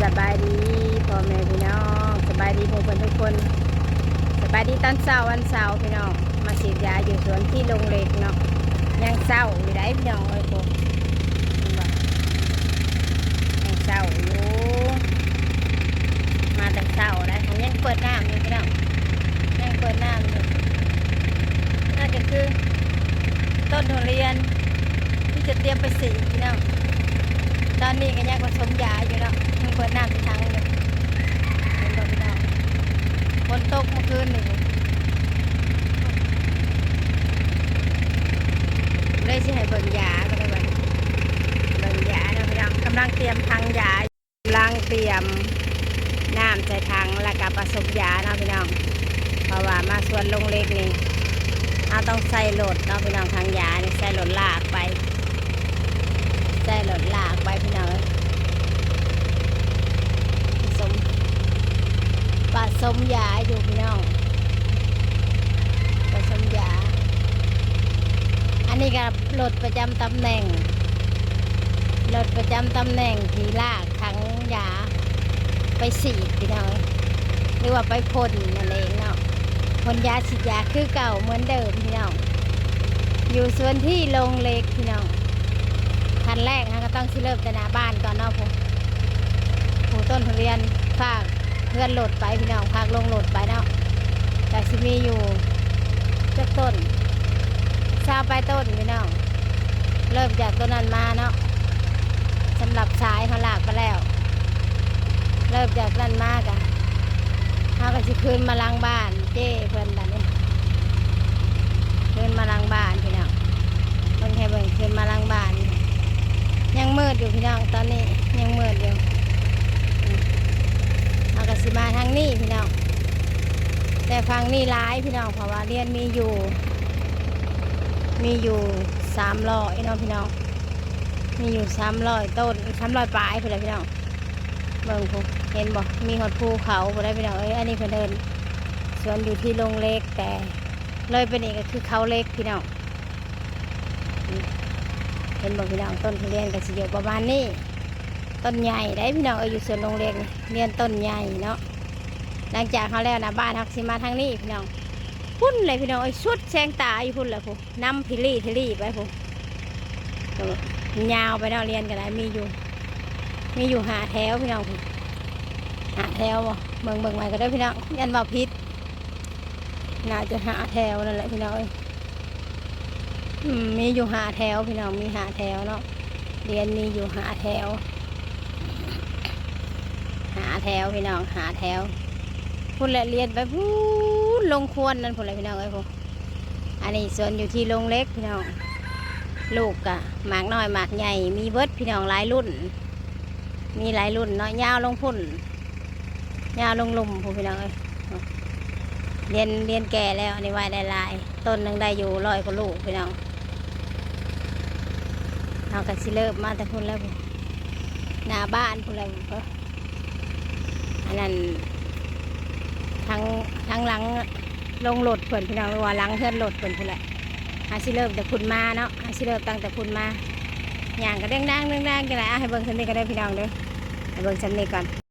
ສະບາຍດີພໍ່ແມ່ພີ່ນ້ອງ ສະບາຍດີໝູ່ເພື່ອນທຸກຄົນ ສະບາຍດີຕອນເຊົ້າວັນເສົາພີ່ນ້ອງ ມາສີດຢາຢູ່ສວນທີ່ລົງເຫຼັກເນາະ ຍັງເຊົ້າຢູ່ໃດ໋ພີ່ນ້ອງເອີຍ ໂອ້ ເຫັນບໍ່ ຍັງເຊົ້າຢູ່ ມາແຕ່ເຊົ້າໄດ໋ ຍັງເປີດນ້ຳຢູ່ພີ່ນ້ອງ ຍັງເປີດນ້ຳຢູ່ ນັ້ນກໍຄືຕົ້ນທຸລຽນ ທີ່ຈະຕຽມໄປສີດພີ່ນ້ອງ ຕອນນີ້ກໍຍັງປະສົມຢາຢູ່ເນາະ ຍັງເປີດນ້ຳໃສ່ຖັງຢູ່ ເຫັນບໍ່ພີ່ນ້ອງ ຝົນຕົກເມື່ອຄືນນີ້ ເລີຍຊິໃຫ້ເບິ່ງຢາກໍໄດ້ບັດນີ້ ເບິ່ງຢາເນາະພີ່ນ້ອງ ກຳລັງຕຽມຖັງຢາ ກຳລັງຕຽມນ້ຳໃສ່ຖັງ ແລ້ວກໍປະສົມຢາເນາະພີ່ນ້ອງ ເພາະວ່າມາສວນລົງເຫຼັກນີ້ ເຮົາຕ້ອງໃສ່ລົດເນາະພີ່ນ້ອງ ຖັງຢານີ້ໃສ່ລົດລາກໄປ ໃສ່ລົດລາກໄປພີ່ນ້ອງເອີຍ ປະສົມ ປະສົມຢາຢູ່ພີ່ນ້ອງ ປະສົມຢາ ອັນນີ້ກໍລົດປະຈຳຕຳແໜ່ງ ລົດປະຈຳຕຳແໜ່ງທີ່ລາກ ຖັງຢາໄປສີດພີ່ນ້ອງເອີຍ ຫຼືວ່າໄປພົ່ນນັ້ນເອງເນາະ ພົ່ນຢາສີດຢາຄືເກົ່າເໝືອນເດີມພີ່ນ້ອງ ຢູ່ສວນທີ່ລົງເຫຼັກພີ່ນ້ອງ ຂັ້ນແລກເຮົາກໍຕ້ອງຊິເລີ່ມແຕ່ໜ້າບ້ານກ່ອນເນາະ ຜູ້ ຜູ້ຕົ້ນທຸລຽນ ຝາກເຮືອນລົດໄປພີ່ນ້ອງ ຝາກລົງລົດໄປເນາະ ກໍຊິມີຢູ່ຈັກຕົ້ນ ຊາວປາຍຕົ້ນພີ່ນ້ອງ ເລີ່ມຈາກຕົ້ນນັ້ນມາເນາະ ສຳລັບສາຍເຮົາລາກໄປແລ້ວ ເລີ່ມຈາກນັ້ນມາກະ ເຮົາກໍຊິຄືນມາຫຼັງບ້ານເຈ້ເພິ່ນບາດນີ້ ຄືນມາຫຼັງບ້ານພີ່ນ້ອງ ເບິ່ງໃຫ້ເບິ່ງ ຄືນມາຫຼັງບ້ານ ຍັງມືດຢູ່ພີ່ນ້ອງ ຕອນນີ້ຍັງມືດຢູ່ ເຮົາກໍຊິມາທາງນີ້ພີ່ນ້ອງ ແຕ່ຝັ່ງນີ້ຫຼາຍພີ່ນ້ອງ ເພາະວ່າລຽນມີຢູ່ ມີຢູ່ສາມຮ້ອຍເນາະພີ່ນ້ອງ ມີຢູ່ສາມຮ້ອຍຕົ້ນ ສາມຮ້ອຍປາຍພຸ້ນແຫຼະພີ່ນ້ອງ ເບິ່ງພຸ້ນ ເຫັນບໍ່ ມີຮອດພູເຂົາພຸ້ນໃດ໋ພີ່ນ້ອງເອີຍ ອັນນີ້ເພິ່ນເອີ້ນສວນຢູ່ທີ່ລົງເຫຼັກ ແຕ່ເລີຍໄປນີ້ກໍຄືເຂົາເຫຼັກພີ່ນ້ອງ ເຫັນບໍ່ພີ່ນ້ອງ ຕົ້ນທຸລຽນກໍຊິຢູ່ປະມານນີ້ ຕົ້ນໃຫຍ່ໃດ໋ພີ່ນ້ອງເອີຍ ຢູ່ສວນລົງເຫຼັກນີ້ ລຽນຕົ້ນໃຫຍ່ເນາະ ຫຼັງຈາກເຮົາແລ້ວໜ້າບ້ານ ເຮົາກໍຊິມາທາງນີ້ພີ່ນ້ອງ ພຸ້ນແຫຼະພີ່ນ້ອງເອີຍ ສຸດແສງຕາຢູ່ພຸ້ນແຫຼະພຸ້ນ ນຳພີລີທີລີໄປພຸ້ນ ຍາວໄປເນາະ ລຽນກໍໄດ້ ມີຢູ່ ມີຢູ່ຫ້າແຖວພີ່ນ້ອງ ຫ້າແຖວບໍ່ ເບິ່ງ ເບິ່ງໃໝ່ກໍເດີພີ່ນ້ອງ ຢ້ານເວົ້າຜິດ ໜ້າຈະຫ້າແຖວນັ້ນແຫຼະພີ່ນ້ອງເອີຍ ອືມ ມີຢູ່ຫ້າແຖວພີ່ນ້ອງ ມີຫ້າແຖວເນາະ ລຽນມີຢູ່ຫ້າແຖວ ຫ້າແຖວພີ່ນ້ອງ ຫ້າແຖວ ພຸ້ນແຫຼະ ລຽນໄປພຸ້ນ ລົງຄວນນັ້ນພຸ້ນແຫຼະພີ່ນ້ອງເອີຍ ອັນນີ້ສວນຢູ່ທີ່ລົງເຫຼັກພີ່ນ້ອງ ລູກກະໝາກນ້ອຍໝາກໃຫຍ່ມີເບິດພີ່ນ້ອງ ຫຼາຍລຸ້ນ ມີຫຼາຍລຸ້ນເນາະ ຍາວລົງພຸ້ນ ຍາວລົງລຸ່ມພຸ້ນພີ່ນ້ອງເອີຍ ລຽນ ລຽນແກ່ແລ້ວ ອັນນີ້ໄວ້ໄດ້ຫຼາຍ ຕົ້ນໜຶ່ງໄດ້ຢູ່ຮ້ອຍກວ່າລູກພີ່ນ້ອງ ເຮົາກໍຊິເລີ່ມມາແຕ່ພຸ້ນແລ້ວ ໜ້າບ້ານພຸ້ນແລ້ວ ອັນນັ້ນ ທາງ ທາງຫຼັງ ລົງລົດເພິ່ນພີ່ນ້ອງ ຫຼືວ່າຫຼັງເຮືອນລົດເພິ່ນພຸ້ນແຫຼະ ເຮົາຊິເລີ່ມແຕ່ພຸ້ນມາເນາະ ເຮົາຊິເລີ່ມຕັ້ງແຕ່ພຸ້ນມາ ຍ່າງກະແດງໆ ແດງໆ ຈັ່ງໃດ ເອົາ ໃຫ້ເບິ່ງສ່ຳນີ້ກ່ອນເດີພີ່ນ້ອງເດີ ໃຫ້ເບິ່ງສ່ຳນີ້ກ່ອນ.